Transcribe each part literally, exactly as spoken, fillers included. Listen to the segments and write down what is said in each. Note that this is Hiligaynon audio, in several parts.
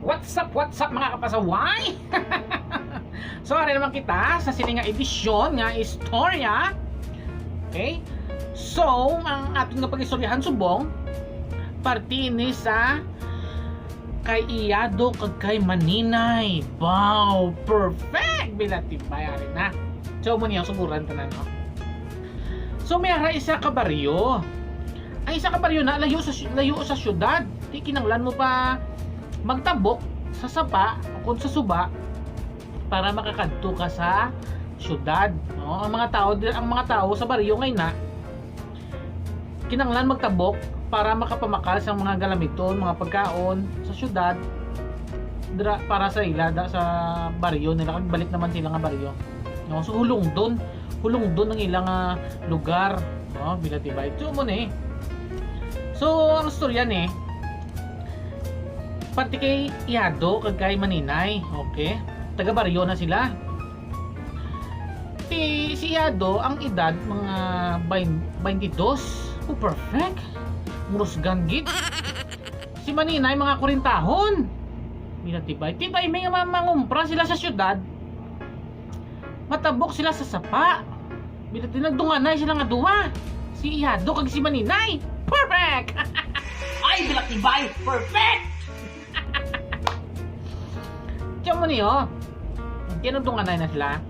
What's up, what's up, mga kapasaway? So, ari naman kita sa sini nga edisyon nga istorya. Okay? So, ang aton nga pag-istoryahan subong, parte ini sa kay Iyado kag kay Maninay. Wow, perfect! Bilatibay, ari na. So, mo niya suguran tanan, no? So, may ara isa ka baryo. Ang isa ka baryo na layo sa, layo sa syudad. Di kinanglan mo pa magtabok sa sapa o kung sa suba para makakadto ka sa syudad, no? Ang mga tao, ang mga tao sa baryo ngay na kinanglan magtabok para makapamakal sang mga galamiton, mga pagkaon sa syudad, dira, para sa ila da, sa baryo nila, kag balik naman sila nga baryo, no? So, hulungdon, hulungdon ang ilang, ah, lugar, no? Bilatibay. So, mo ni. So, ang istorya ni, parte kay Iyado kag kay Maninay, okay? Taga baryo na sila. Ti, si Iyado, ang edad, mga bain-, baintidos. Oh, perfect. Murusgan gid. Si Maninay, mga kwarentahon. Bilatibay. Ti, may mga ma-, mangumpra sila sa syudad. Matabok sila sa sapa. Bilatibay, nagdunganay sila nga duwa. Si Iyado kag si Maninay. Perfect! Ay, bilatibay! Perfect! Tiyan mo niyo. Tinugtunganay na sila.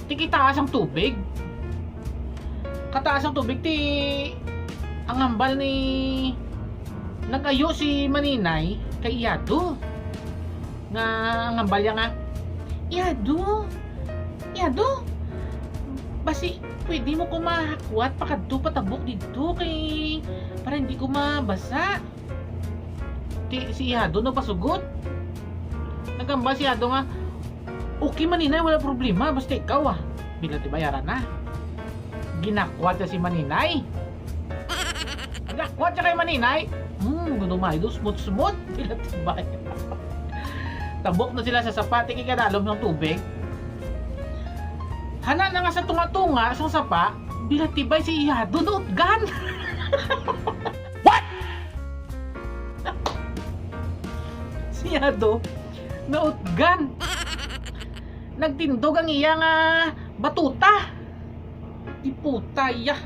Ti kitaas ang tubig. Kataas ang tubig, ti ang hambal ni, nag-ayo si Maninay kay Iyado. Nga ang hambal niya nga, "Iyado, Iyado, basi pwede mo ko mahakwat pakadto patabok didto kay para hindi ko mabasa." Ti, si Iyado nagpasugot. Naghambal si Iyado nga, "Okay, Maninay, wala problema, basta ikaw, ah." Bilatibay, ara na. Ginakwat siya si Maninay. Ginakwat siya kay Maninay. Hmm, guno may do, smooth-smooth. Bilatibay. Tabok na sila sa sapa, ti kay kadalom sang tubig. Hana na nga sa tunga-tunga sang sapa, bilatibay si Iyado nautgan. What? Si Iyado nautgan. Nagtindog ang iya nga batuta. Ti puta, ya.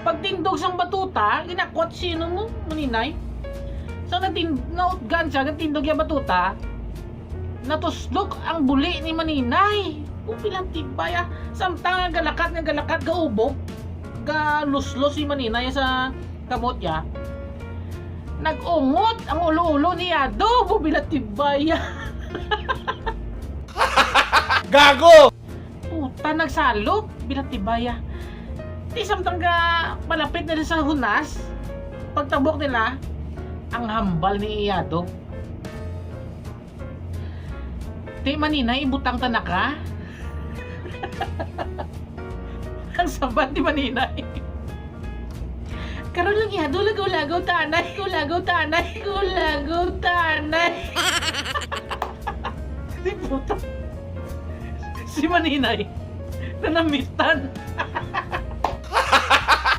Pagtindog sang batuta, ginakwat sino mo, Maninay? Sa natin-, nautgan siya, nagtindog iya batuta, natuslok ang buli ni Maninay. O, bilatibay, ah. Samtang nga galakat, nga galakat, gaubog, galuslos si Maninay sa kamot niya. Nag-ungot ang ulo-ulo ni Iyado, bilatibay, ah. Gago! Puta, nagsalop, bilatibay, ah. Ti samtang ga malapit na sa hunas, pagtabok nila, ang hambal ni Iyado. Ti, Maninay, ibutang ta na ka? Ang sabat ni Maninay. Karon lang, Iyado, lagaw-lagaw ta anay, lagaw-lagaw ta anay, lagaw-lagaw ta anay. Di puta. Si Maninay, nanamitan.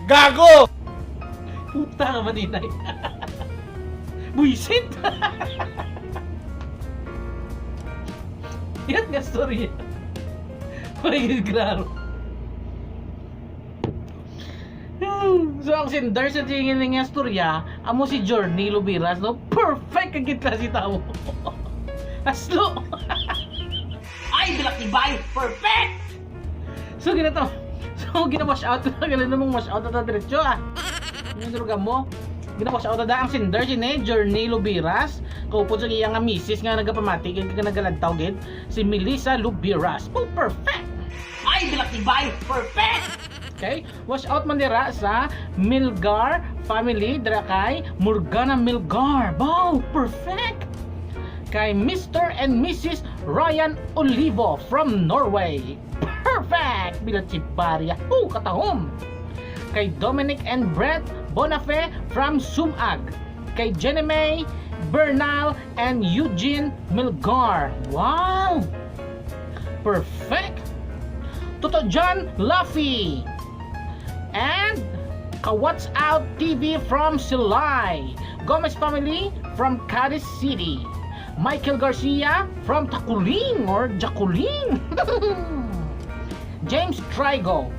Gago! Puta nga Maninay. Buisit! Yan nga story. Ay, grabe. So, ang sender sa tingin nga istorya, amo si Journey Lubiras, no? Perfect ang kita si tao. Aslo! Ay, bilatibay! Perfect! So, ginato. So, gina-wash out ko na. Ganun namang wash out na diretso, ah. Yung droga mo. Gina-wash out na ang sender, si ne, Journey Lubiras. Kaupod sa iya nga misis nga nagapamati, kag nagalantaw gid, si Melissa Lubiras. Oh, perfect! Ay, bilatibay! Perfect! Okay? Wash out man dira sa Milgar family, dira kay Morgana Milgar. Wow, perfect! Kay Mister and Missus Ryan Olivo from Norway. Perfect! Bilatibay, ah. Oh, katahom! Kay Dominic and Brett Bonafe from Sumag. Kay Jenny May Bernal and Eugene Milgar. Wow! Perfect! Toto John Laffy. And Kawatch Out T V from Silay. Gomez family from Cadiz City. Michael Garcia from Taculing or Jaculing. James Trigo,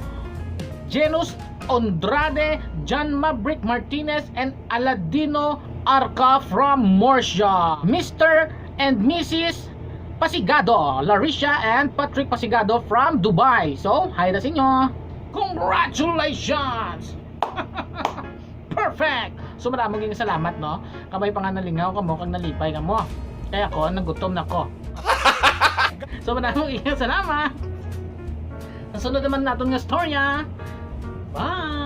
Genus Andrade, John Maverick Martinez, and Aladino Arca from Murcia. Mister and Missus Pasigado, Larisha and Patrick Pasigado from Dubai. So, hi na sa inyo. Congratulations! Perfect! So, maraming salamat, no? Kabay pa nga nalingaw kamo kag nalipay kamo. Kaya ko, nagutom na ko. So, maraming salamat. Sa sunod naman naton nga storya. Bye!